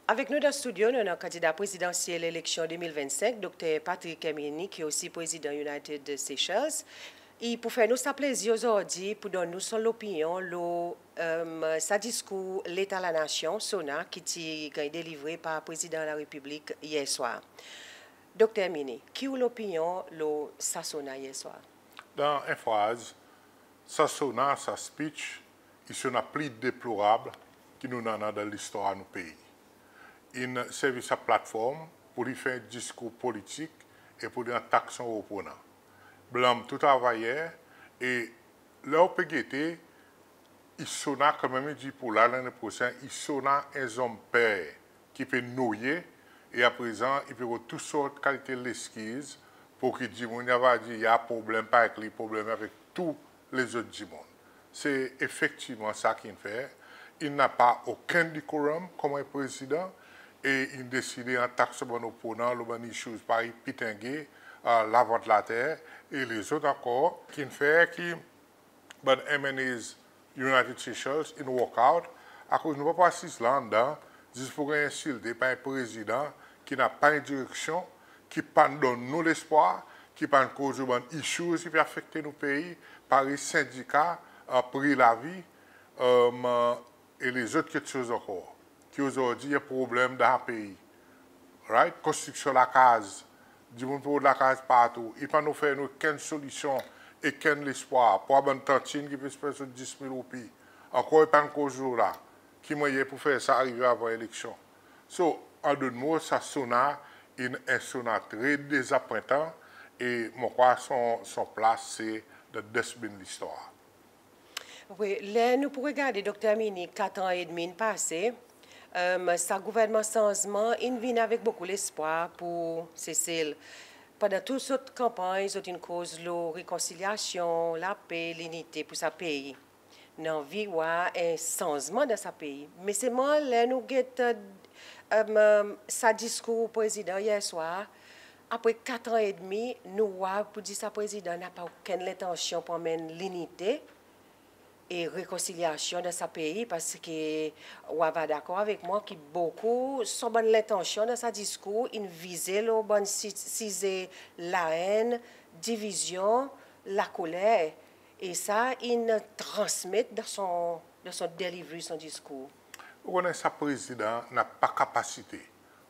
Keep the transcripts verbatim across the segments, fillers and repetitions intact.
Avek nou dan stidyo, nou annan kandida prezidansyel eleksyon de mil vennsenk, Dokter Patrick Herminie, ki osi prezidan United Seychelles. I pou fer nou sa plezir ozordi pou donn nou son lopinyon lo, e, sa diskour Leta Lanasyon, SONA, ki ti ganny delivre par Prezidan Larepiblik yer swar. Dokter Herminie, ki ou lopinyon lo sa SONA yer swar? Dan en fraz, sa SONA, sa speech, i SONA pli deplorab ki nou'n annan dan listwar nou pei. In servi sa platform pour li fer en diskour politik e pour li atak son oponan. Blanm tou travayer, e ler ou pe gete, i SONA kanmenm, i dir pour la, lannen prosenn, i SONA en zonm per ki pe noye, e aprezan i pe rod tou sort kalite leskiz pour ki dimoun i ava dir i annan problenm, pa avek li, problenm avek tou lezot dimoun. Se efektivman sa ki'n fer. I napa okenn decorum konman en prezidan, e in deside atak son bann oponan lo bann issues parey pitenge, e, lavant later, e lezot ankor, ki'n fer ki bann M N As United Seychelles in walk out, akoz nou pa pou asiz la anndan zis pour ganny ensilte par en prezidan ki napa en direksyon, ki pa'n donn nou lespwar, ki pa'n koz lo bann issues ki pe afekte nou pei, parey sendika, e, pri lavi, e, e lezot keksoz ankor, ki ozordi i en problenm dan sa pei. Right? Konstriksyon lakaz, dimoun pe rod lakaz partou, i pa'n ofer nou okenn solisyon, okenn lespwar. Pour bann tantin ki pe esper zot dis mil roupi, ankor i pa'n koz lo la. Ki mannyer pou fer sa arive avan eleksyon? So, an dot mo, sa SONA, in, en SONA tre dezapwentan, e mon krwar son, son plas se dan dustbin listwar. Wi, ler nou pou regarde, Dokter Herminie, kat an edmi in pase, e, sa gouvernman sanzman in vin avek bokou lespwar pour Sesel. Pandan tou zot kanpanny, zot in koz lo rekonsilyasyon, lape, linite pour sa pei. Nou anvi war en sanzman dan sa pei. Me selman ler nou get, e, sa diskour prezidan yer swar, apre kat an edmi, nou war pour dir sa prezidan napa okenn lentansyon pour anmenn linite e rekonsilyasyon dan sa pei, parski ou ava dakor avek mwan ki bokou son bann lentansyon dan sa diskour in vize lo bann si-, size laenn, divizyon, lakoler. E sa in transmet dan son, dan son delivery, son diskour. Ou konnen sa prezidan napa kapasite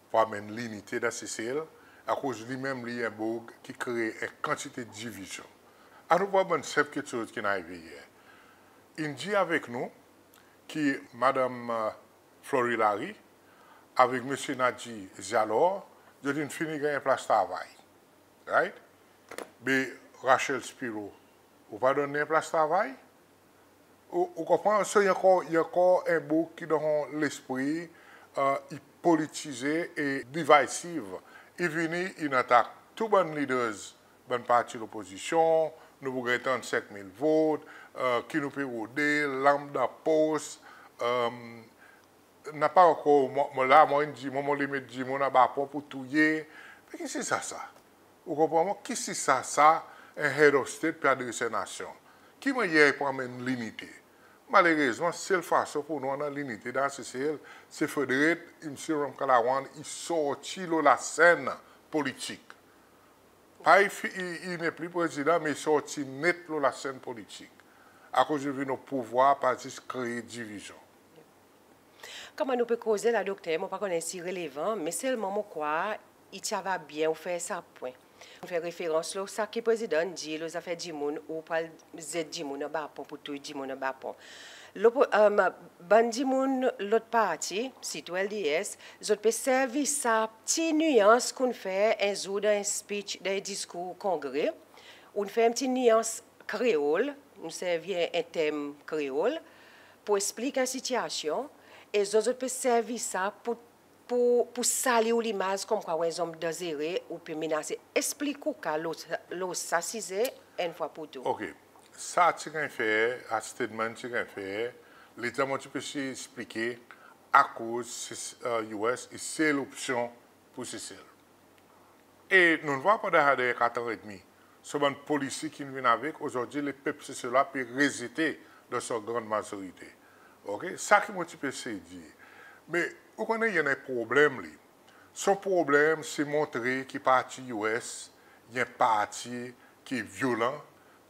pour anmenn linite dan Sesel, akoz li menm li en boug ki kree en kantite divizyon. Annou war bann senp keksoz ki'n arive yer. In dir avek nou ki Madanm, e, Flory Larue avek Msye Nadir Zialor, zot in fini ganny en plas travay. Right? Be Rachel Spiro, ou pa donn li en plas travay? Ou, ou konpran? So, i ankor, i ankor en boug ki dan lespri, e, i politize e divisive. I vini, in atak tou bann leaders, bann parti lopozisyon, nou pou ganny trannsenk mil vot, e, ki nou pe rode, larm dan pos, e, napa ankor, mwan, mwan la, mwan in dir mwan mon le met dimoun anba pon pour touye. Me kisisa sa? Ou konpran mwan? Kisisa sa, en head of state pe adres en nasyon? Ki mannyer i pou anmenn linite? Malerezman, sel fason pour nou annan linite dan Sesel, se fodre Msye Ramkalawan i sorti lo lasenn politik. Pa i fi-, i, i nepli prezidan, me i sorti net lo lasenn politik. Akoz i vin o pouvwar, pa zis kree divizyon. Konman nou pe koze la, Dokter, mon pa konnen si i relevan, me selman mon krwar i ti ava byen ou fer sa pwen. Ou fer referans lo sa ki prezidan dir lo zafer dimoun, ou pral zet dimoun anba pon pour touy dimoun anba pon. Lo po-, e, bann dimoun lot parti, sirtou L D S, zot pe servi sa pti nians ki ou'n fer en zour dan en speech, dan en diskour Kongre. Ou'n fer en pti nians kreol, ou'n servi en, en term kreol pour eksplik en sitiyasyon, e zot, zot pe servi sa pour, pour, pour sali ou limaz konmkwa ou en zonm danzere, ou pe menase. Eksplik ou ka lo, lo sa size enn fwa pour tou. OK. Sa ti ganny fer, sa statement ti ganny fer, letan mon ti pe eseye eksplike akoz, e, U S i sel opsyon pour Sesel. E nou'n war pandan sa dernyen kat an edmi, son bann polisi ki'n vin avek, ozordi lepep Seselwa pe rezete dan son gran mazorite. OK? Sa ki mon ti pe eseye dir. Me Ou konnen i annan en problenm li. Son problenm se montre ki parti U S i en parti ki vyolan,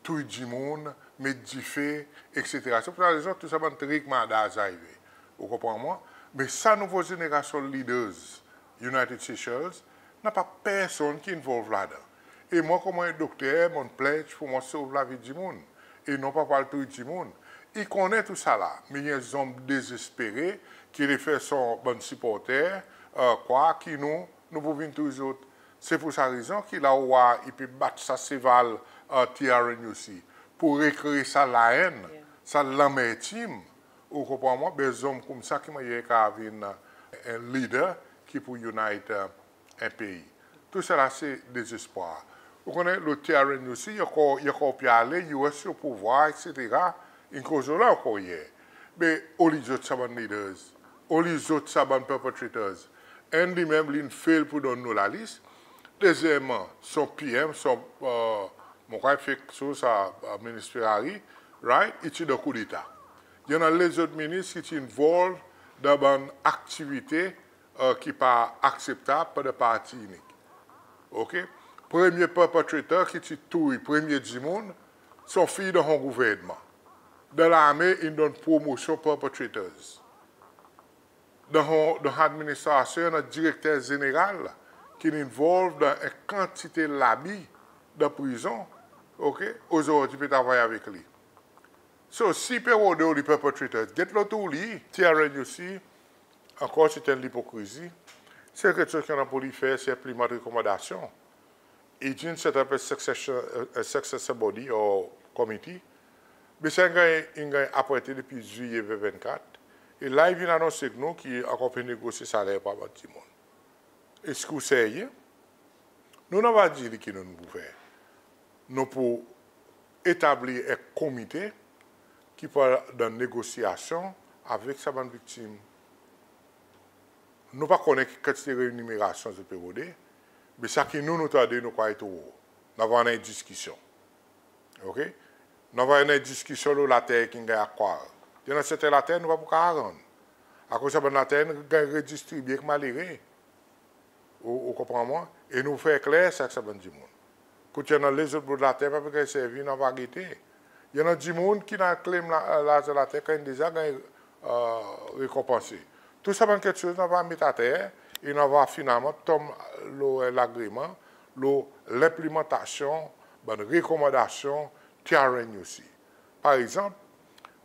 touy dimoun, met dife, etsetera. Se pour sa rezon tou sa bann trik mardaz arive. Ou konpran mwan? Me sa nouvo zenerasyon leaders United Seychelles, napa personn ki involve ladan. E mwan konman en dokter, mon'n pledge pour mwan sov lavi dimoun. E non pa pour al touy dimoun. I konnen tou sa la, me i en zonm dezespere ki le fer son bann siporter, e, krwar ki nou, nou pou vin touy zot. Se pour sa rezon ki la ou war i pe bat sa seval, e, T R N U C pour rekree sa laenn, sa lanmertim. Ou konpran mwan? Be zonm koumsa ki mannyer i kapab vin, e, en leader ki pou unite, e, en pei. Tou sa la se dezespwar. Ou konnen lo T R N U C, i ankor, i ankor pe ale, U S o pouvwar, etsetera. In koz lo la ankor yer. Be oli zot sa bann leaders, oli zot sa bann perpetrators. Enn li menm li'n fail pour donn nou lalis. Dezyenmman, son P M, son, e, mon krwar fek sou sa, e, Minis Ferrari, right? I ti dan koudeta. I annan lezot minis ki ti involve dan bann aktivite, e, ki pa akseptab par parti inik. OK? Premye perpetrator ki ti touy premye dimoun, son fiy dan son gouvernman. Dan larme, in donn promosyon perpetrators. Dan son, dan administrasyon, i annan direkter zeneral ki'n involve dan en kantite labi dan prizon. OK? Ozordi pe travay avek li. So, si pe rode ou li perpetrator, get lo tou li, T R N U C, ankor se en lipokrizi. Sel keksoz ki annan pour li fer, se enplimant rekomandasyon. I dir in set up a succession, a successor body or committee. Be sa in ganny, in ganny apwente depi Zilye ven ven kat. E la i vin anonse ek nou ki ankor pe negosye saler pour bann dimoun. Eski ou serye? Nou, nou ava dir li ki nou, nou pou fer. Nou pou etabli en komite ki pou al dan negosyasyon avek sa bann viktim. Nou pa konnen ki kantite renimerasyon zot pe rode, me sa ki nou, nou tande, nou krwar i tro. Nou ava annan en diskisyon. OK? Nou ava annan en diskisyon lo later ki'n ganny akwaz. I annan serten later nou pa pou kapab rann. Akoz sa bann later in ganny redistribye ek malere. Ou, ou konpran mwan? E nou fer kler sa ek sa bann dimoun. Kot i annan lezot bord later pa pe ganny servi, nou ava gete. I annan dimoun ki'n al claim la, larzan later kan in deza ganny, e, rekonpanse. Tou sa bann keksoz nou ava met ater e nou ava finalman tonm lo, e, lagreman lo lenplimantasyon bann rekomandasyon T R N U C. Par egzanp,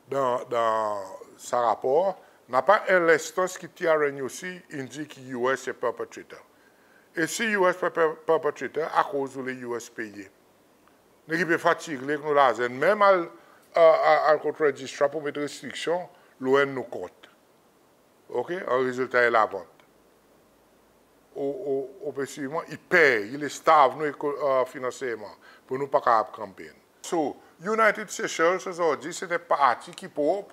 dan, dan sa rapor, napa en lenstans ki T R N U C in dir ki U S se perpetrator. E si U S pe, pe, perpetrator, akoz ou le U S peye? Negi pe fatig li ek nou larzan, menm al, e, al, al kot registrar pour met restriksyon lo enn nou kont. OK? An rezilta en lavant. Ou, ou, ou pe swiv mwan, i pey, i le starve nou, e, finansyerman pour nou pa kapab campaign. So, United Seychelles ozordi se en parti ki prop.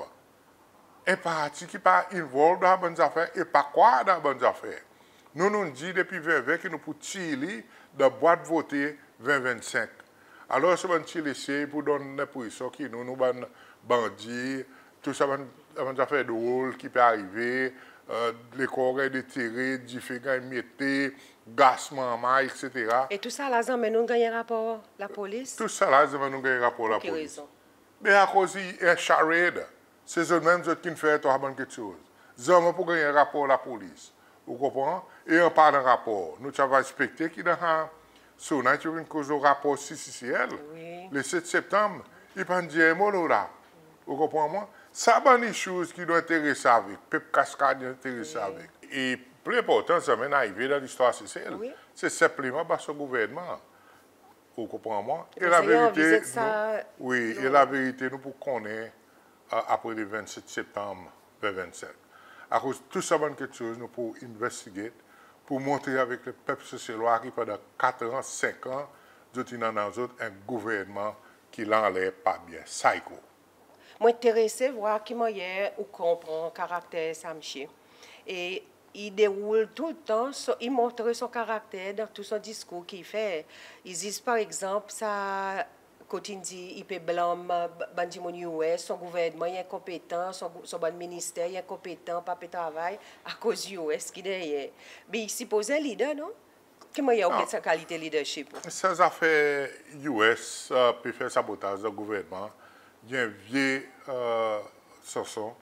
En parti ki pa involve dan bann zafer e pa krwar dan bann zafer. Nou, nou'n dir depi ven ven ki nou pou tir li dan bwat vote ven ven senk. Alor, sa bann ti lese pour donn lenpresyon ki nou, nou bann bandi, tou sa bann, bann zafer drol ki pe arive, e, lekor ganny detere, dife ganny mete, gas manman, etsetera. E tou sa la, zanmen nou'n ganny rapor lapolis? Tou sa la, zanmen nou'n ganny rapor lapolis. Pour ki rezon? Be akoz i en charade. Se zot menm zot ki'n fer tou sa bann keksoz. Zanmen pou ganny rapor lapolis. Ou konpran? E an parlan rapor, nou ti ava ekspekte ki dan sa, SONA ti vin koz lo rapor C C C L. Wi. Le set Septanm, i pa'n dir en mo lo la. Ou konpran mwan? Sa bann issues ki nou enterese avek, pep Kaskadyen enterese avek. E pli enportan, zanmen in arive dan listwar Sesel. Wi. Se senpleman pas son gouvernman. Ou konpran mwan? E laverite, nou, wi, e laverite nou pou konnen, a, apre le vennset Septanm ven vennsenk. Akoz tou sa bann keksoz nou pou investigate, pou montre avek lepep Seselwa ki pandan kat an, senk an, zot in annan zot en gouvernman ki la anler pa byen. Psycho. Mon enterese vwar ki mannyer ou konpran karakter sa msye. E i deroul toultan, so, i montre son karakter dan tou son diskour ki i fer. I ziz, par egzanp, sa Kot in dir i pe blanm, e, bann dimoun US, son gouvernman i enkonpetan, son gou-, son bann minister i enkonpetan, pa pe travay, akoz US ki deryer. Me i sipoze en leader, non? Ki mannyer ou get sa kalite leadership ou? Sa zafer US, e, pe fer sabotaz dan gouvernman, i en vye, e, sanson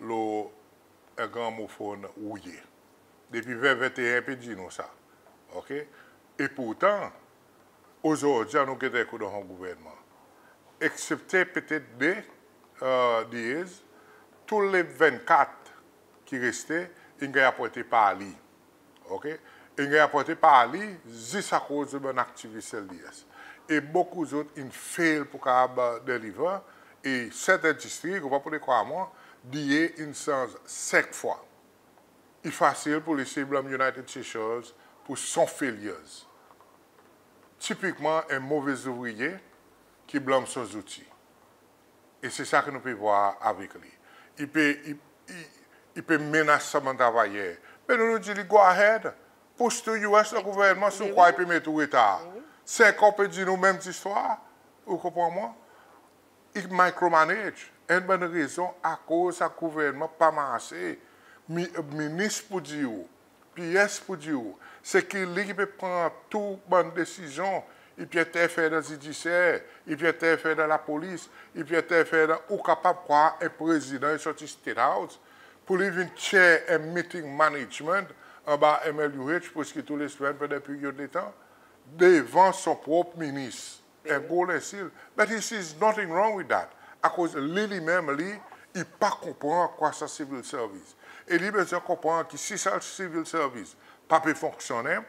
lo en gramofonn rouye. Depi ven venteen pe dir nou sa. OK? E pourtan, ozordi nou get en kou dan son gouvernman. Eksepte petet de, e, DS, tou le vennkat ki reste, in ganny apwente par li. OK? In ganny apwente par li zis akoz bann aktivis LDS. E bokou zot in fail pour kapab deliver, e serten distrik, ou pa pou krwar mwan, DA in sanz senk fwa. I fasil pour li blanm United Seychelles pour son failures. Tipikman en move ouvriye ki blanm son zouti. E se sa ki nou pe vwar avek li. I pe, i, i, i pe menas sa bann travayer. Me nou, nou dir li, go ahead, push to US, lo gouvernman, si ou krwar i pe met ou retar. Senk an pe dir nou menm zistwar, ou konpran mwan? I micromanage. Enn bann rezon akoz sa gouvernman pa marse, mi-, minis pou dir ou, PS pou dir ou, se ki li ki pe pran tou bann desizyon, i pe enterfer dan zidisyer, i pe enterfer dan lapolis, i pe enterfer dan, ou kapab krwar en prezidan i sorti State House, pour li vin chair en meeting management anba MLUH preski tou le semenn pandan en peryod letan, devan son prop minis. En gro lensilt. But he sees nothing wrong with that. Akoz li, li menm li, i pa konpran kwa sa civil service. E li bezwen konpran ki si sa civil service pa pe fonksyonnen,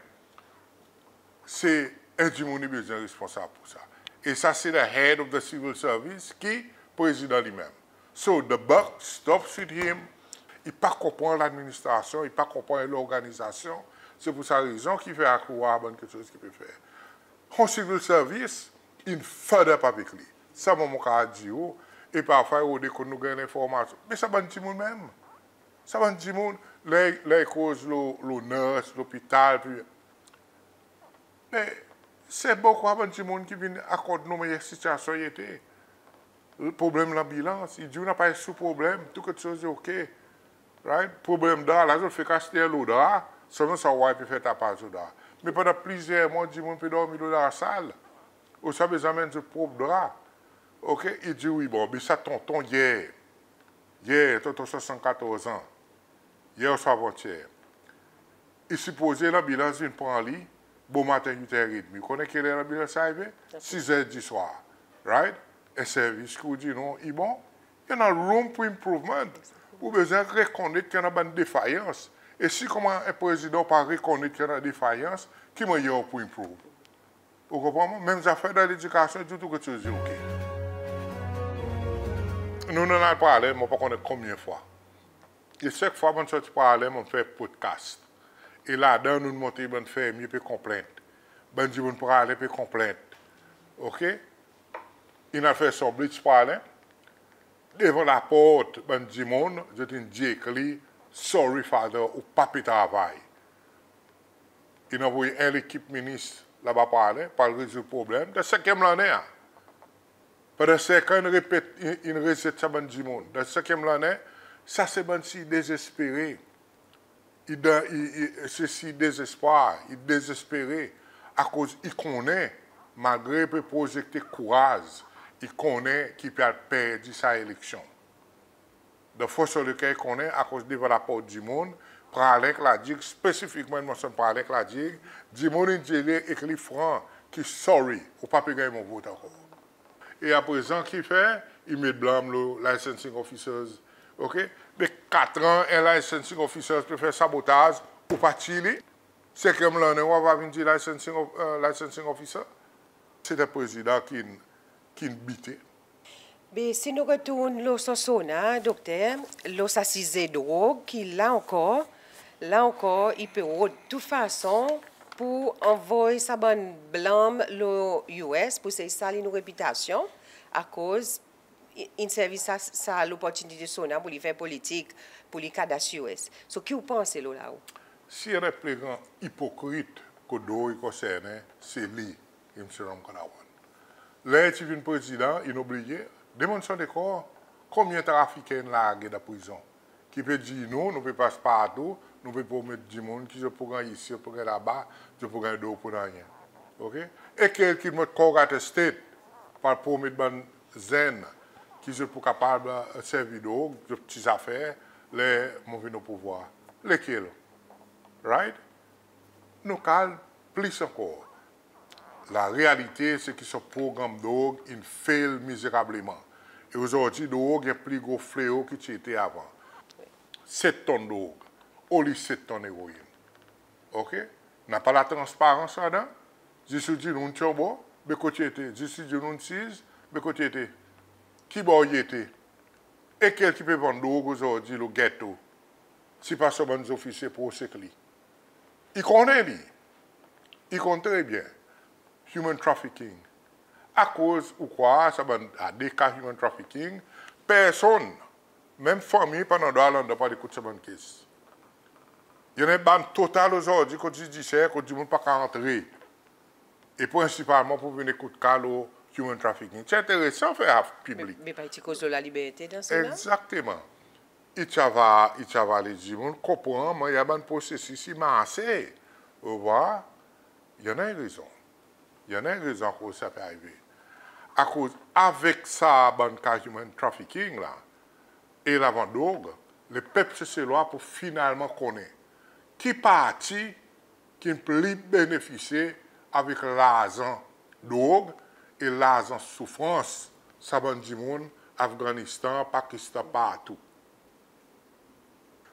se en dimoun i bezwen responsab pour sa. E sa se the head of the civil service ki prezidan li menm. So the buck stops with him. I pa konpran ladministrasyon, i pa konpran lorganizasyon. Se pour sa rezon ki fer akour bann keksoz ki pe fer. Son civil service in fed up avek li. Sa mwan mon kapab dir ou, e parfwa i rode kot nou ganny lenformasyon. Me sa bann dimoun menm. Sa bann dimoun, ler, ler i koz lo, lo nurse, lopital, pi, me se bokou bann dimoun ki vin akont nou mannyer sitiasyon i ete. Problenm lanbilans, i dir ou napa sou problenm, tou keksoz i OK. Right? Problenm dra, la zot fek aste lo dra, selman sa ou war pe fer tapaz lo dra. Me pandan plizyer mwan, dimoun pe dormi lo dra sal. Ou sa bezwen anmenn zot prop dra. OK? I dir, wi, bon, be sa tonton yer. Yer, tonton swasannkatorz an. Yer ouswa avantyer. I sipoze lanbilans vin pran li bomaten uit er edmi. Ou konnen ki ler lanbilans arive? Siz er diswar. Right? En servis ki ou dir non i bon, i annan room for improvement. Ou bezwen rekonnet ki annan bann defayans. E si konman en prezidan pa rekonnet ki annan defayans, ki mannyer ou pou improve? Ou konpran mwan? Menm zafer dan ledikasyon, i dir tou keksoz i OK. Nou, nou annan al Praslin, mon pa konnen konbyen fwa. E sak fwa mon sorti Praslin, mon fer podcast. E ladan nou montre bann fermye pe konplent. Bann dimoun Praslin pe konplent. OK? In al fer son blitz Praslin. Devan laport bann dimoun, zot in dir ek li, "Sorry, Father, ou pa pe travay." In anvoy en lekip minis laba Praslin, pou al rezoud problenm. Dan senkyenm lannen, a. Pandan senk an, in repet, in, in rezet sa bann dimoun. Dan senkyenm lannen, sa se bann si dezespere. I dan, i, i, se si dezespwar, i dezespere. Akoz i konnen, malgre pe prozekte kouraz, i konnen ki pe al perdi sa eleksyon. Dan fon son leker i konnen, akoz devan laport dimoun, Praslin ek La Digue, spesifikman in mansyonn Praslin ek La Digue, dimoun in dir li ek li fran ki sorry, ou pa pe ganny mon vot ankor. E aprezan ki fer, i met blanm lo licensing officers, OK? Me kat an, en licensing officers pe fer sabotaz, ou pa tir li. Senkyenm lannen, ou ava vin dir licensing of-, e, licensing officer. Se en prezidan ki'n, ki'n bite. Be si nou retourn lo sa SONA, Dokter, lo sa size drog ki la ankor, la ankor i pe rod. Tou fason pou anvoy sa bann blanm lo US, pou sey sali nou repitasyon, akoz i, in servi sa, sa loportinite SONA pou li fer politik, pou li kadas US. So ki ou panse lo la ou? Si i annan pli gran ipokrit kot drog i konsernen, se li, Msye Ramkalawan. Ler i ti vin prezidan, in oubliye, demann son lekor konbyen trafiker in large dan prizon. Ki pe dir nou, nou pe pas partou, nou pe promet dimoun ki zot pou ganny isi, zot pou ganny laba, zot pou ganny drog pou nanryen. OK? E kel ki mont Colgate Estate, pou al promet bann zenn ki zot pou kapab, e, servi drog, zot pti zafer, ler mon vin o pouvwar. Lekel? Right? Nou kapab plis ankor. Larealite se ki son progranm drog in fail mizerableman. E ozordi drog i en pli gro fleo ki ti ete avan. Set tonn drog, oli set tonn eroin. OK? Napa latransparans ladan. Zis ou dir nou ti anba, be kot i ete? Zis ou dir nou siz, be kot i ete? Ki bor i ete? E kel ki pe vann drog ozordi lo geto, si pa son bann zofisye prose ek li? I konnen li. I konn tre byen human trafficking. Akoz ou krwar sa bann, a de ka human trafficking, personn, menm fanmir, pa annan drwa al andan pou al ekout sa bann case. I annan bann total ozordi kot zidisyer, kot dimoun pa kapab antre. E prensipalman pou vin ekout ka lo human trafficking. Ti enteresan fer sa piblik. Me, me pa i ti koz lo laliberte dan sa la? Egzakteman. I ti ava, i ti ava les dimoun konpran, me i annan bann prosesis i marse. Ou war? I annan en rezon. I annan en rezon akoz sa pe arive. Akoz avek sa bann ka human trafficking la, e lavant drog, lepep Seselwa pou finalman konnen ki parti ki'n pli benefisye avek larzan drog e larzan soufrans sa bann dimoun Afghanistan, Pakistan, partou.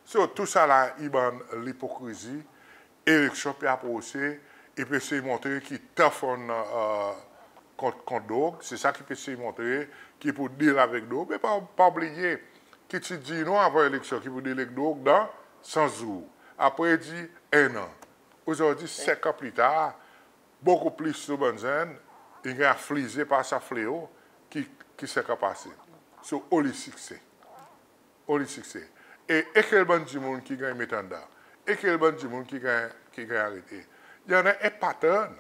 So, tousala i bann lipokrizi. Eleksyon pe aprose, i pe esey montre ki tough on, e, kont, kont drog. Se sa ki pe esey montre ki pou deal avek drog. Me pa, pa oubliye ki ti dir nou avan eleksyon ki pou deal ek drog dan san zour. Apre i dir en an. Ozordi, senk an pli tar, bokou plis nou bann zenn in ganny aflize par sa fleo ki, ki senk an pase. So, oli sikse? Oli sikse? E, e kel bann dimoun ki ganny met andan? E kel bann dimoun ki ganny, ki ganny arete? I annan en pattern.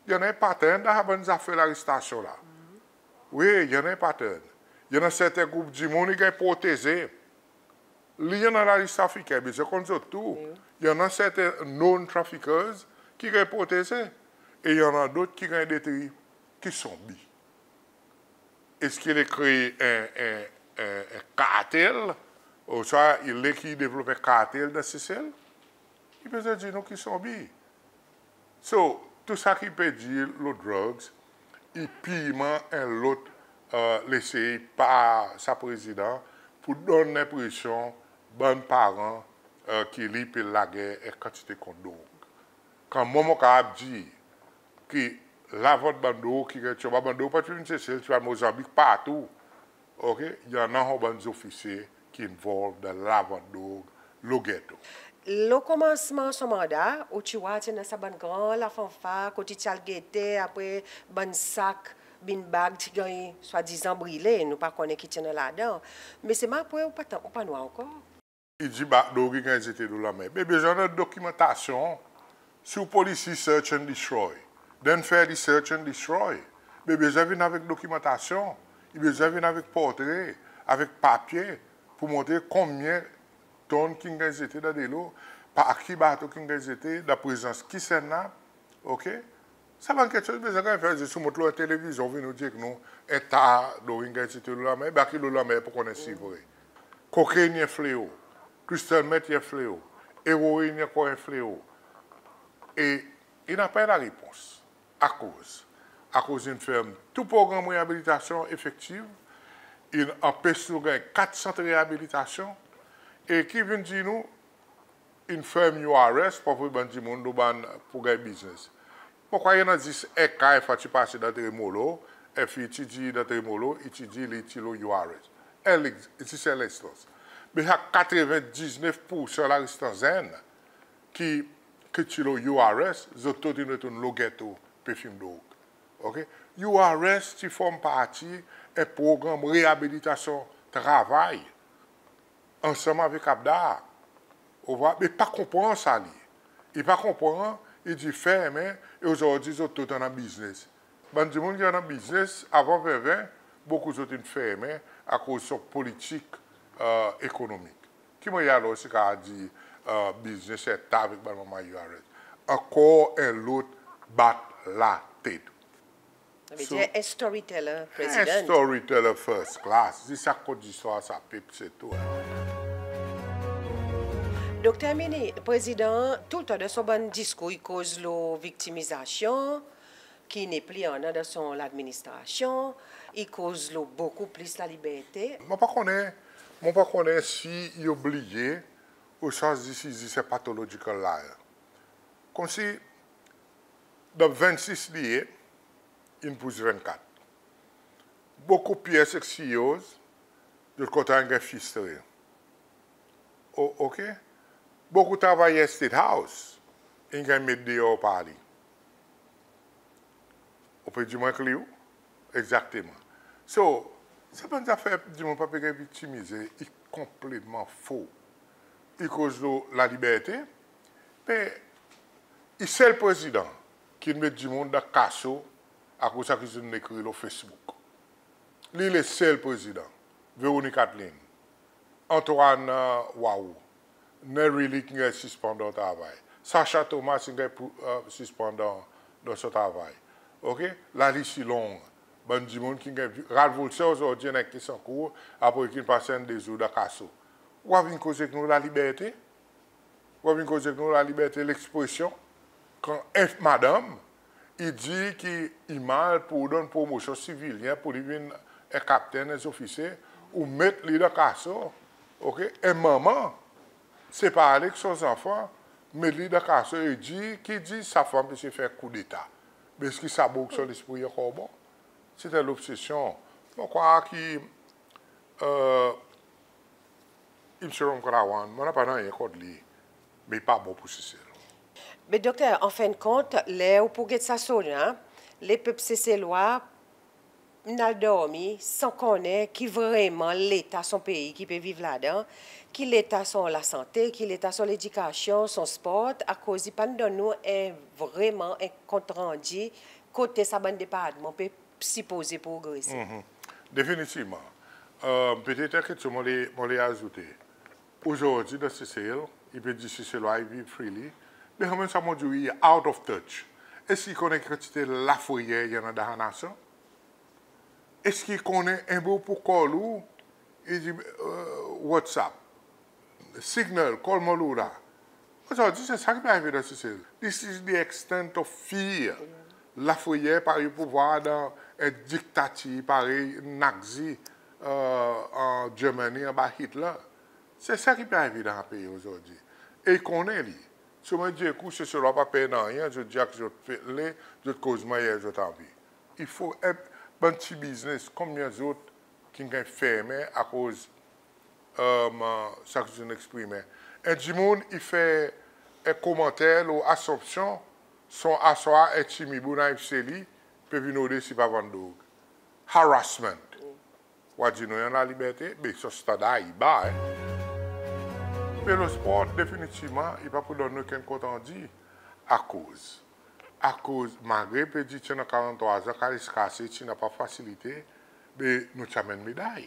I annan en pattern dan sa bann zafer larestasyon la. Wi, i annan en pattern. I annan serten group dimoun i ganny proteze. Li i annan lares trafiker, bezwen konn zot tou. I annan serten known traffickers ki ganny proteze. E i annan dot ki ganny detri, ki sonbi. Eski i le kree en, en, en, en kartel, ouswa i le ki devlop en kartel dan Sesel? I bezwen dir nou ki sonbi. So, tou sa ki pe dir lo drugs, i pirman en lot, e, lesey par sa prezidan pour donn lenpresyon bann paran, e, ki li pe lager en kantite kont drog. Kan mwan mon kapab dir ki lavant bann drog ki ganny, ti anba bann drog pa ti vin Sesel, ti al Mozanbik, partou. OK? I annan bann zofisye ki involve dan lavant drog lo geto. Lo konmansman son manda, ou ti war ti annan sa bann gran lafanfar kot i ti al gete, apre bann sak bin bag ti ganny swadizan brile, nou pa konnen ki ti annan ladan. Me selman apre ou pa tan, ou pa war ankor. I dir bann drog i ganny zete lo lanmer. Be bezwen annan dokimantasyon. Si ou polisi search and destroy, then fer li search and destroy. Be bezwen vin avek dokimantasyon. I bezwen vin avek portre, avek papye pour montre konbyen tonn ki'n ganny zete dan delo, par ki bato ki'n ganny zete, dan prezans ki senn la. OK? Sa bann keksoz bezwen ganny fer, zis ou mont lo televizyon, vin ou dir ek nou en ta drog in ganny zete lo lanmer, be a ki lo lanmer pou konnen si i vre. Kokenn i en fleo, crystal meth i en fleo, eroin i ankor en fleo. E i napa larepons. Akoz? Akoz in ferm tou progranm reabilitasyon efektif, in anpes nou ganny kat sant reabilitasyon, e ki vin dir nou, in ferm U R S, pou anvoy bann dimoun lo bann pou ganny biznes. Mon krwar i annan zis en ka, en fwa ti pase dan Tremolo, en fi ti dir dan Tremolo, i ti dir li ti lo U R S. En lex-, zis en lenstans. Me sa katreven diznef poursan larestan zenn ki, ki ti lo U R S, zot tou in retourn lo geto, pe fim drog. OK? U R S ti form parti en progranm reabilitasyon travay ansanm avek APDAR. Ou war, me pa konpran sa li. I pa konpran, i dir fermen, e ozordi zot tou annan biznes. Bann dimoun ki annan biznes avan ven ven, bokou zot in fermen akoz son politik, e, ekonomik. Ki mannyer alor si kapab dir, e, biznes e ta avek bann manman U R S? Ankor en lot bat latet. Sa vedir en storyteller, President. En storyteller first class. Zis sa kot zistwar sa pep, se tou. Dokter Herminie, Prezidan toultan dan son bann diskour i koz lo viktimizasyon, ki nepli annan dan son ladministrasyon, i koz lo bokou plis laliberte. Mon pa konnen, mon pa konnen si i bliye ouswa si i zis en pathological liar. Konmsi dan vennsis li ye, in pous vennkat. Bokou PS ek CEOs, zot kontan in ganny fristre. O, OK? Bokou travayer State House in ganny met deor par li. Ou pe dir mwan kler? Egzakteman. So, sa bann zafer dimoun pa pe ganny viktimize, i konpletman fo. I koz lo laliberte, me i sel Prezidan ki'n met dimoun dan kaso akoz sa ki zot in ekrir lo Facebook. Li le sel Prezidan. Veronique Adeline, Antoine, e, Wao, Neri Lee ki'n ganny sispann dan travay. Sacha Thomas in ganny pou, e, sispann dan, dan son travay. OK? Lalis i long. Bann dimoun ki'n ganny, Ralph Volcere ozordi annan en kes ankour, apre ki'n pas enn de zour dan kaso. Ou a vin koz ek nou laliberte? Ou a vin koz ek nou laliberte lekspresyon? Kan en madanm i dir ki i mal pour donn promosyon sivilyen pour li vin en kaptenn, en zofisye, ou met li dan kaso, OK? En manman, separe li ek son zanfan, met li dan kaso e dir, ki dir sa fanm pe fer koudeta. Me eski sa boug son lespri i ankor bon? Se en lobsesyon. Mon krwar ki, e, Msye Ramkalawan, mon napa nanryen kont li, me i pa bon pour Sesel. Me Dokter, an fen de kont, ler ou pou get sa SONA, lepep Seselwa in al dormi san konnen ki vreman leta son pei ki pe viv ladan, ki leta son lasante, ki leta son ledikasyon, son spor, akoz i pa'n donn nou en, vreman en kontrandi kote sa bann departman pe sipoze progrese. Mhm. Definitivman. E, petet en keksoz mon le, mon le azoute. Ozordi dan Sesel, i pe dir Seselwa i viv freely. Me kanmenm sa mon dir ou, i out of touch. Eski i konnen ki kantite lafreyer i annan dan sa nasyon? Eski i konnen en boug pou kol ou, i dir, e, WhatsApp, Signal, kol mwan lo la. Ozordi se sa ki pe arive dan Sesel. This is the extent of fear. Lafreyer parey ou pou vwar dan en diktatir parey Nazi, e, an Germany anba Hitler. Se sa ki pe arive dan sa pei ozordi. E i konnen li. Selman dir ek ou, Seselwa pa per nanryen, zot dir sa ki zot le, zot koz mannyer zot anvi. I fo, e, bann pti biznes konman zot ki'n ganny fermen akoz, e, sa ki zot in eksprimen. En dimoun i fer en komanter lo Assomption, son aswar en timoun Ayiv Seli pe vin rode si pa vann drog. Harassment. Ou a dir nou i annan laliberte, be son standar i ba, en. Me lo spor, definitivman, i pa pou donn nou okenn kontrandi. Akoz? Akoz, malgre pe dir ti annan karanntrwa an, kalis kase, ti napa fasilite, be nou ti anmenn meday.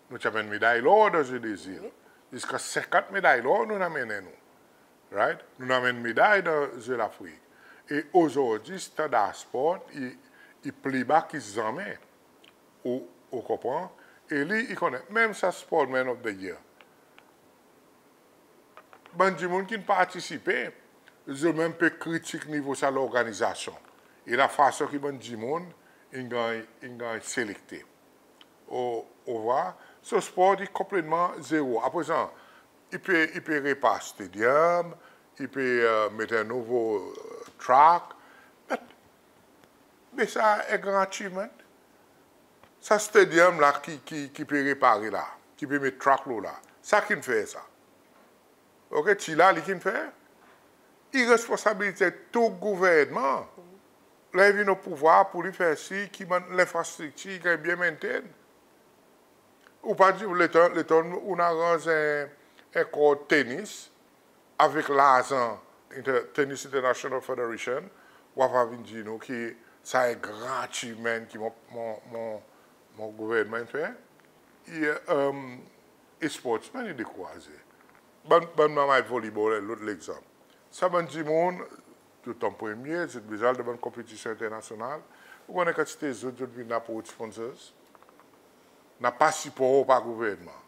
Nou ti anmenn meday lor dan Ze de Zil. Ziska senkant meday lor nou'n anmennen nou. Right? Nou'n anmenn meday dan Ze Lafrik. E ozordi, standar spor, i, i pli ba ki zanmen. Ou, ou konpran? E li, i konnen. Menm sa Sportsman of the Year. Bann dimoun ki'n partisipe, zot menm pe kritik nivo sa lorganizasyon. E lafason ki bann dimoun in ganny, in ganny selekte. Ou, ou war? So spor i konpletman zero. Aprezan, i pe, i pe repar stadium, i pe, e, met en nouvo, e, track. But Be sa en gran achievement. Sa stadium la ki, ki, ki pe repare la, ki pe met track lo la, sa ki'n fer sa? OK, ti la li ki'n fer? I responsabilite tou gouvernman, ler i vin o pouvwar, pour li fer sir ki bann lenfrastriktir i ganny byen maintain. Ou pa dir, letan, letan ou'n aranz en, en court tenis avek larzan Inter-, Tennis International Federation, ou ava vin dir nou ki Sa en gran achievement ki mon, mon, mon, mon gouvernman in fer. E, e sportsman i dekouraze. Bann, bann manmay volibol, en lot legzanp. Sa bann dimoun, zot tonm premye, zot bezwen al dan bann konpetisyon enternasyonal. Ou konnen kantite zot, zot vin la pour sponsors? Napa sipor par gouvernman.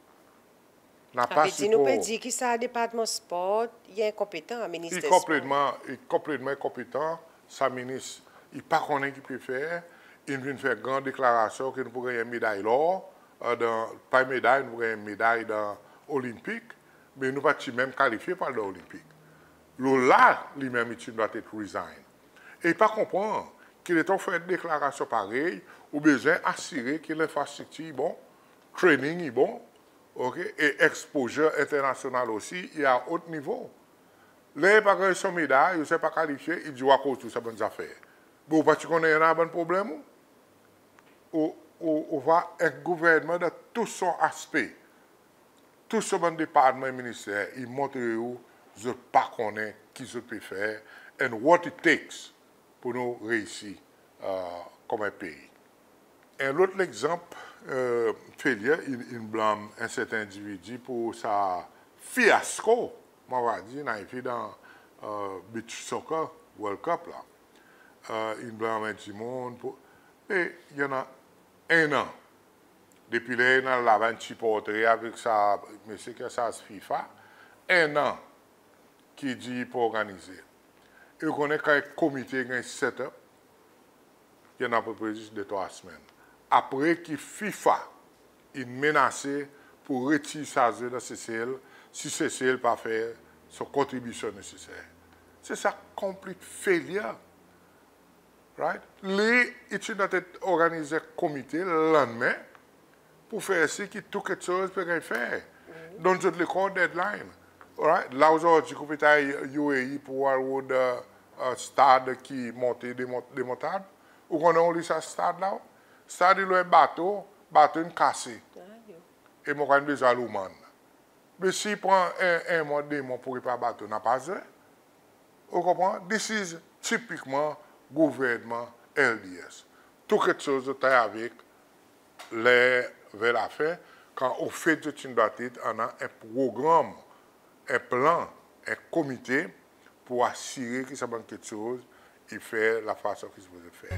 Napa sipor. Sa ve dir nou pe dir ki sa departman spor i enkonpetan, Minister Spor. I konpletman, i konpletman enkonpetan. Sa minis, i pa konnen ki pe fer. In vin fer gran deklarasyon ki nou pou ganny meday lor, e, dan, pa meday, nou pou ganny meday dan Olenpik, me nou pa ti menm kalifye pour al dan Olenpik. Lo la, li menm i ti dwatet resign. E i pa konpran ki letan ou fer deklarasyon parey, ou bezwen asire ki lenfrastriktir i bon, training i bon, OK, e exposure enternasyonal osi i a o nivo. Ler i pa ganny son meday, ouswa pa kalifye, i dir ou akoz tou sa bann zafer. Bon, ou pa ti konnen i annan bann problenm ou? Ou, ou, ou war en gouvernman dan tou son aspe, tou son bann departman e minister, i montre ou zot pa konnen ki zot pe fer and what it takes pour nou reisi, e, konman en pei. En lot legzanp, e, failure, in, in blanm en serten endividi pour sa fyasko, mon ava dir, in arive dan, e, beach soccer World Cup la. E, in blanm en dimoun pour, e, i annan en an. Depi ler in al laba in ti portre avek sa, mesye ki sa FIFA, en an ki dir pour organize. E ou konnen kan en komite ganny set up, i annan apepre zis de trwa semenn. Apre ki FIFA in menase pour retir sa zwe dan Sesel, si Sesel pa fer son kontribisyon neseser. Se sa complete failure. Right? Li, i ti dwatet organize komite lannmen pour fer sir ki tou keksoz pe ganny fer. Donn zot lekor deadline. Alright? La ozordi ki ou pe al UAE pour war rod, e, e, stad ki monte, demont-, demontab. Ou konnen ou li sa stad la? Stad i lo en bato, bato in kase. E mon konn bezwen al Oman. Me si i pran en, en mwan, de mwan pour repar bato, napa zwe. Ou konpran? This is tipikman gouvernman LDS. Tou keksoz zot travay avek ler ver lafen, kan ofet zot ti dwatet annan en progranm, en plan, en komite pour asire ki sa bann keksoz i fer lafason ki sipoze fer.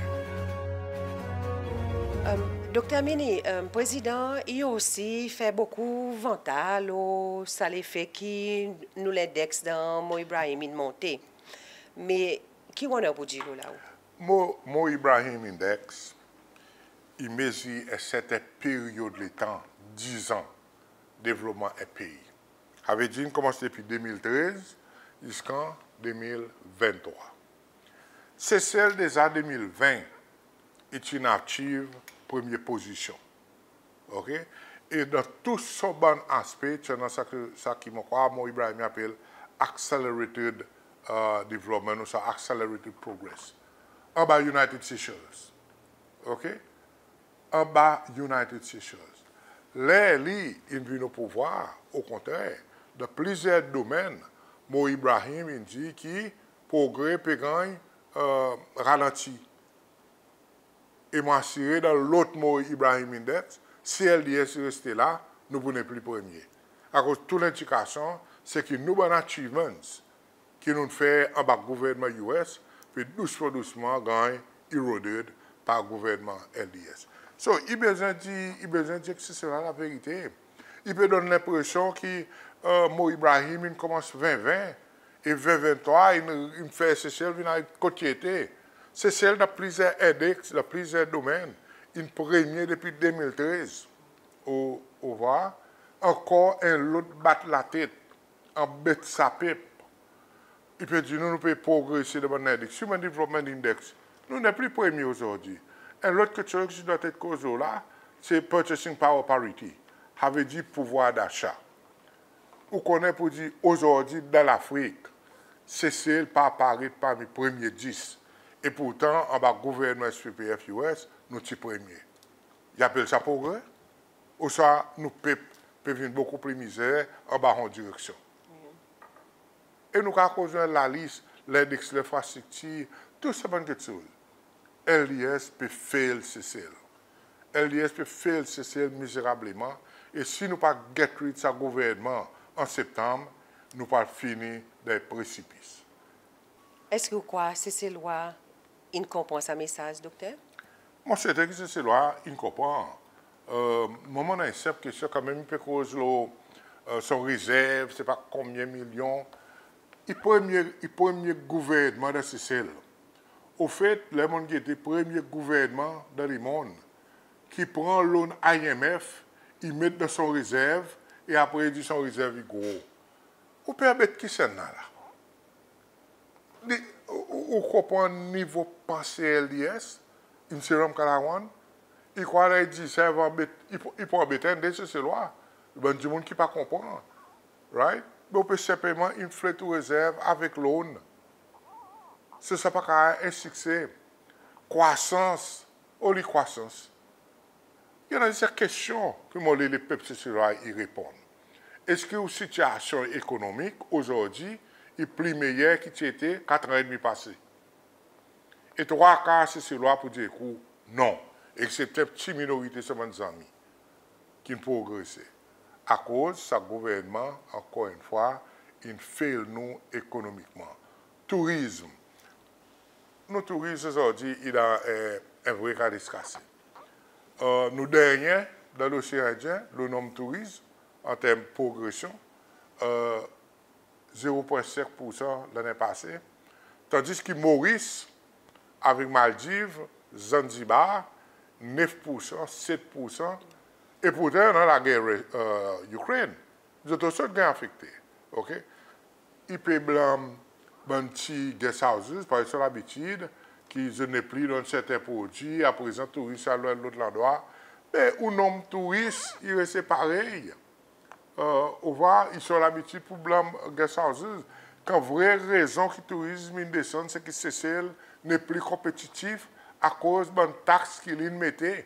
Dokter Herminie, Prezidan i osi fer bokou vanta lo sa lefe ki nou lendeks dan Mo Ibrahim in monte. Me ki ou annan pour dir lo la ou? Mo, Mo Ibrahim Index, i mezir en serten peryod letan, dizan, devlopman en pei. Sa ve dir in konmans depi de mil trez ziskan de mil venntrwa. Sesel deza de mil ven, i ti'n achieve premye pozisyon. OK? E dan tou son bann aspe, ti annan sa ki, sa ki mon krwar Mo Ibrahim i apel accelerated, e, development ouswa accelerated progress. Anba United Seychelles. OK? Anba United Seychelles. Ler li in vin o pouvwar, okontrer, dan plizyer domenn, Mo Ibrahim in dir ki progre pe ganny, e, ralanti. E mon asire dan lot Mo Ibrahim Index, si LDS i reste la, nou pou nepli premye. Akoz tou lendikasyon, se ki nou bann achievements ki nou'n fer anba gouvernman US, pe dousman, dousman ganny eroded par gouvernman LDS. So, i bezwen dir, i bezwen dir ki se sa laverite. I pe donn lenpresyon ki, e, Mo Ibrahim in konmans ven ven, e ven venntrwa, in, in fer Sesel vin ariv kot i ete. Sesel dan plizyer endeks, dan plizyer domenn, in premye depi de mil trez. Ou, ou war, ankor en lot bat latet, anbet sa pep. I pe dir nou, nou pe progrese dan bann endeks. Human Development Index, nou nepli premye ozordi. En lot keksoz ki ti dwatet koze la, se purchasing power parity. Sa ve dir pouvwar dacha. Ou konnen pour dir ozordi dan Lafrik, Sesel pa paret parmi premye dis. E pourtan, anba gouvernman SPPF US, nou ti premye. I apel sa progre? Ouswa nou pep pe vin bokou pli mizer anba son direksyon? E nou kapab koz lalis, lendeks lenfrastriktir, tou sa bann keksoz. LDS pe fail Sesel. LDS pe fail Sesel mizerableman. E si nou pa get rid sa gouvernman an Septanm, nou pou fini dan presipis. Eski ou krwar Seselwa in konpran sa mesaz, Dokter? Mon serten ki Seselwa in konpran. Mwan mon annan en senp kestyon, kanmenm i pe koz lo son rezerv, se pa konbyen milyon. I premye, i premye gouvernman dan Sesel. Ofet, ler mon'n gete premye gouvernman dan lemonn ki pran loan IMF, i met dan son rezerv, e apre i dir son rezerv i gro. Ou pe anbet kisennla la? Ou konpran nivo panse LDS? In se Ramkalawan, i krwar ler i dir sa, i pou anbet, i pou anbet enn de Seselwa. Bann dimoun ki pa konpran. Right? Me ou pe senpleman inflate ou rezerv avek loan. Se sa pa kapab en sikse. Krwasans, oli krwasans? I annan zis en kestyon ki mon le lepep Seselwa i reponn. Eski ou sitiasyon ekonomik ozordi i pli meyer ki ti ete kat an edmi pase? E trwa kar Seselwa pou dir ek ou non, eksepte pti minorite, son bann zanmi ki'n progrese. Akoz sa gouvernman, ankor enn fwa, in fail nou ekonomikman. Tourizm. Nou tourizm ozordi i dan en vre kaleskase. Nou dernyen dan Losean Endyen lo nonm touris an term progresyon, zero pwen senk poursan lannen pase. Tandis ki Moris avek Maldiv, Zanzibar, nef poursan, set poursan. E pourtan dan lager Ukraine, zot osi zot ganny afekte. OK? I pe blanm bann pti guest houses, parski son labitid ki zot nepli donn serten prodwi, aprezan touris al lo lot landrwa. Me ou nonm touris i reste parey. Ou war, i son labitid pou blanm guest houses. Kan vre rezon ki tourizm in desann, se ki Sesel nepli konpetitif akoz bann taks ki li'n mete.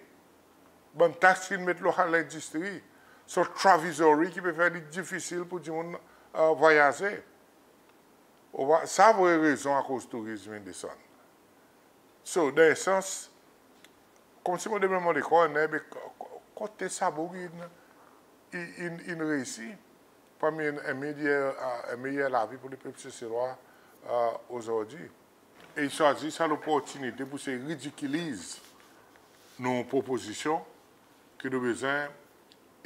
Bann taks ki'n met lo sa lendistri, son travizory ki pe fer li difisil pou dimoun vwayaze. Ou war, sa vre rezon akoz tourizm in desann. So, dan en sans, konmsi mon demann mon lekor, nen, be kote sa boug in, in, in reisi pou anmenn en meyer, en meyer lavi pou lepep Seselwa ozordi. E i swazir sa loportinite pou se ridikiliz nou propozisyon ki nou bezwen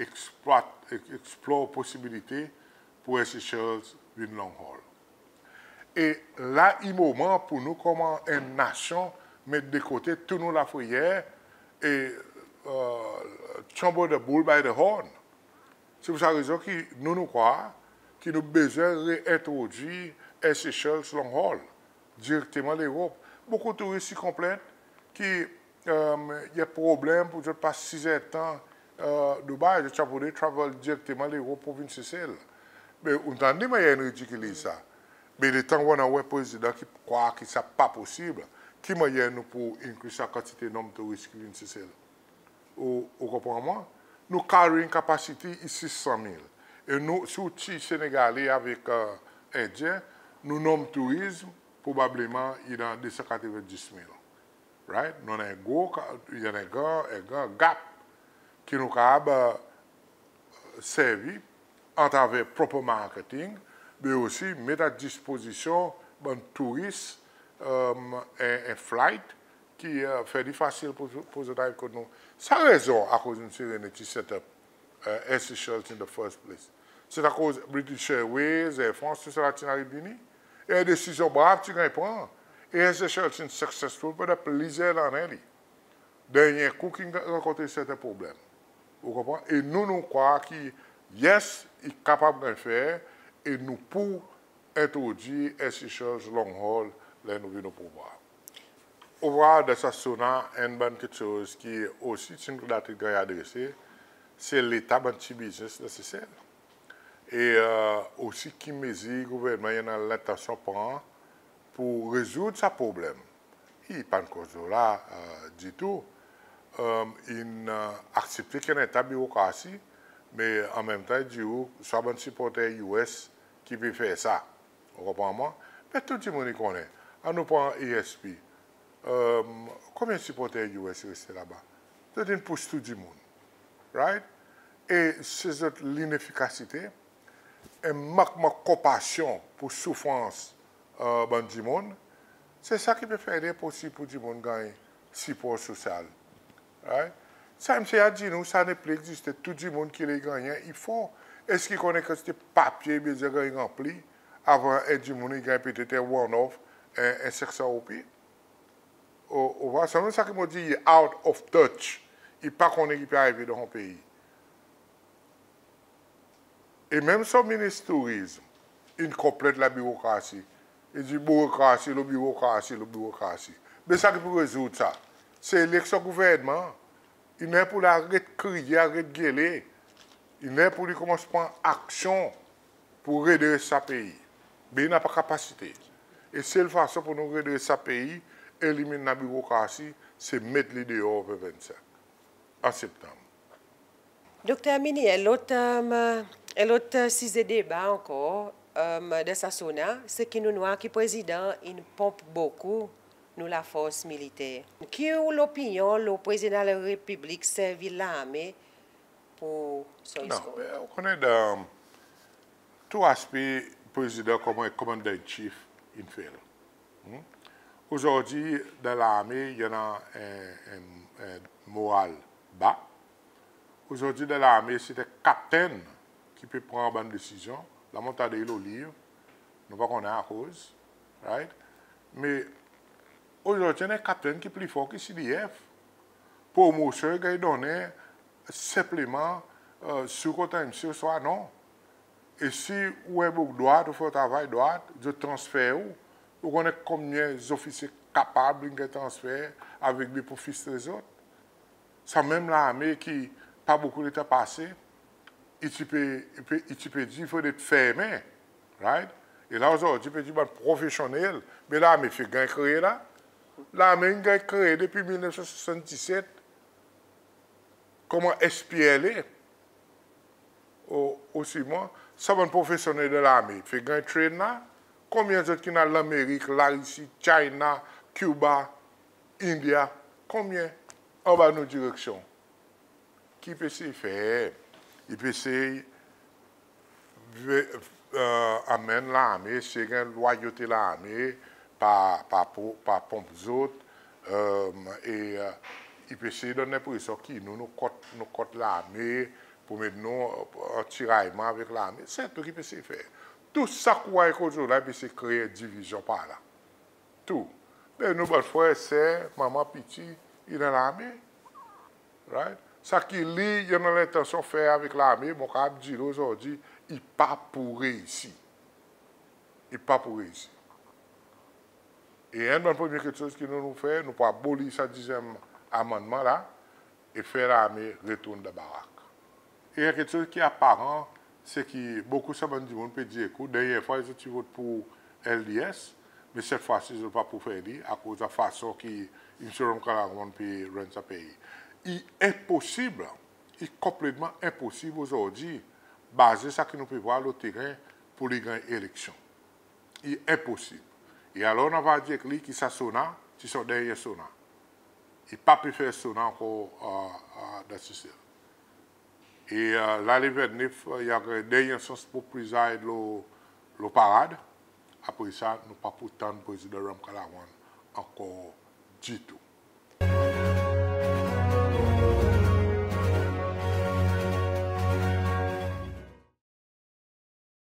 eksplwat, eksplor posibilite pou Air Seychelles vin long haul. E la i moman pou nou konman en nasyon met de kote tou nou lafreyer e tchanbo the bull by the horn. Se pou sa rezon ki nou, nou krwar ki nou bezwen reentrodwir Air Seychelles long haul direkteman Lerop. Bokou touris i konplent ki i annan problenm pou zot pas sizertan Dubai, zot ti a pou travel direkteman Lerop pou vin Sesel. Me ou'n tann ki mannyer in ridikiliz sa. Me letan ou annan en prezidan ki krwar ki sa pa posib, ki mannyer nou pou increase sa kantite nonm touris ki vin Sesel? Ou, ou konpran mwan? Nou carrying capacity i sis san mil. E nou, si ou tir Senegale avek Endyen, nou nonm touris probableman i dan de san katreven dis mil. Right? Nou annan en gro, i annan en gran, en gran gap ki nou kapab servi atraver proper marketing, me osi met a dispozisyon bann touris en, en flight ki fer li fasil pou, pou zot ariv kot nou. Sa rezon akoz nou ti rene ti set up Air Seychelles in the first place. Se akoz British Airways, Air France, tou sa la ti'n ariv vini. E en desizyon brav ti ganny pran. E Air Seychelles in successful pandan plizyer lannen li. Dernyen kou ki'n rankontre serten problenm. Ou konpran? E nou, nou krwar ki yes, i kapab ganny fer, e nou pou entrodwir Air Seychelles long haul ler nou vin o pouvwar. Ou war, dan sa SONA, enn bann keksoz ki osi ti'n dated ganny adrese, se leta bann pti biznes dan Sesel. E osi ki mezir gouvernman i annan lentansyon pran pou rezoud sa problenm. I pa'n koz lo la ditou. In aksepte ki i annan en ta birokrasi, me anmenmtan i dir ou swa bann siporter US ki pe fer sa. Ou konpran mwan? Me tou dimoun i konnen. Annou pran ASP. Konbyen siporter US i reste laba? Zot in pous tou dimoun, right? E se zot linefikasite, en mankman konpasyon pour soufrans bann dimoun, se sa ki pe fer li enposib pour dimoun ganny sipor sosyal, right? Sa msye a dir nou, sa nepli egziste. Tou dimoun ki le gannyen i for. Eski i konnen kantite papye i bezwen ganny ranpli avan en dimoun i ganny petet en one-off, en, en senk san roupi? Ou, ou war, sanmenm sa ki mon dir, i out of touch. I pa konnen ki pe arive dan son pei. E menm son minis tourizm in konplent labirokrasi. I dir birokrasi lo birokrasi lo birokrasi. Be sa ki pou rezoud sa, se eleksyon gouvernman. I ler pour li aret kriye, aret gele. I ler pour li konmans pran aksyon pour redres sa pei. Be i napa kapasite. E sel fason pour nou redres sa pei, elimin labirokrasi, se met li deor ven vennsenk an Septanm. Dokter Herminie, en lot, en lot size deba ankor dan sa SONA, se ki nou'n war ki Prezidan in ponp bokou nou lafors militer. Ki ou lopinyon lo Prezidan Larepiblik servi larme pour son... Non, ou konnen dan tou aspe Prezidan konman Commander in Chief in fer. Ozordi dan larme i annan en, en, en moral ba. Ozordi dan larme se en kaptenn ki pe pran bann desizyon. La mon tann li lo liv, nou pa konnen akoz, right? Me ozordi i annan en kaptenn ki pli for ki CDF. Promosyon i ganny donnen senpleman si ou kontan msye ouswa non. E si ou en boug drwat, ou fer travay drwat, zot transfer ou, ou konnen konbyen zofisye kapab in ganny transfer avek de pou fristre zot? Sanmenm larme ki pa bokou letan pase, i ti pe, i pe, i ti pe dir fodre fermen, right? E la ozordi pe dir bann profesyonnel, be larme fek ganny kree la. Larme in ganny kree depi mil nef san swasanndiset konman SPLA. Ou, ou swiv mwan, sa bann profesyonnel dan larme fek ganny train la? Konbyen zot ki'n al Lanmerik, Larisi, China, Cuba, India? Konbyen anba nou direksyon? Ki pe esey fer? I pe esey anmenn larme, esey ganny lwayote larme par, par, par ponp zot, e i pe esey donn lenpresyon ki nou, nou kont, nou kont larme, pour met nou an tirayman avek larme. Se tou ki pe esey fer. Tou sa ki ou war kot zot la, i pe esey kree divizyon par la. Tou. Be nou bann frer, ser, manman, piti, i dan larme. Right? Sa ki li i annan lentansyon fer avek larme, mon kapab dir li ozordi, i pa pou reisi. I pa pou reisi. E enn bann premye keksoz ki nou, nou fer, nou pou abolir sa dizyenm amannman la e fer larme retourn dan barak. E en keksoz ki aparan, se ki bokou sa bann dimoun pe dir, ekout, dernyen fwa zot ti vot pour LDS, me set fwa si zot pa pou fer li akoz lafason ki Msye Ramkalawan pe run sa pei. I enposib, i konpletman enposib ozordi, baze sa ki nou pe war lo teren, pour li ganny eleksyon. I enposib. E alor nou ava dir ek li ki sa SONA, se son dernyen SONA. I pa pe fer SONA ankor dan Sesel. E la le vennnef, i ava ganny dernyen sans pour preside lo, lo parad. Apre sa, nou pa pou tann Prezidan Ramkalawan ankor ditou.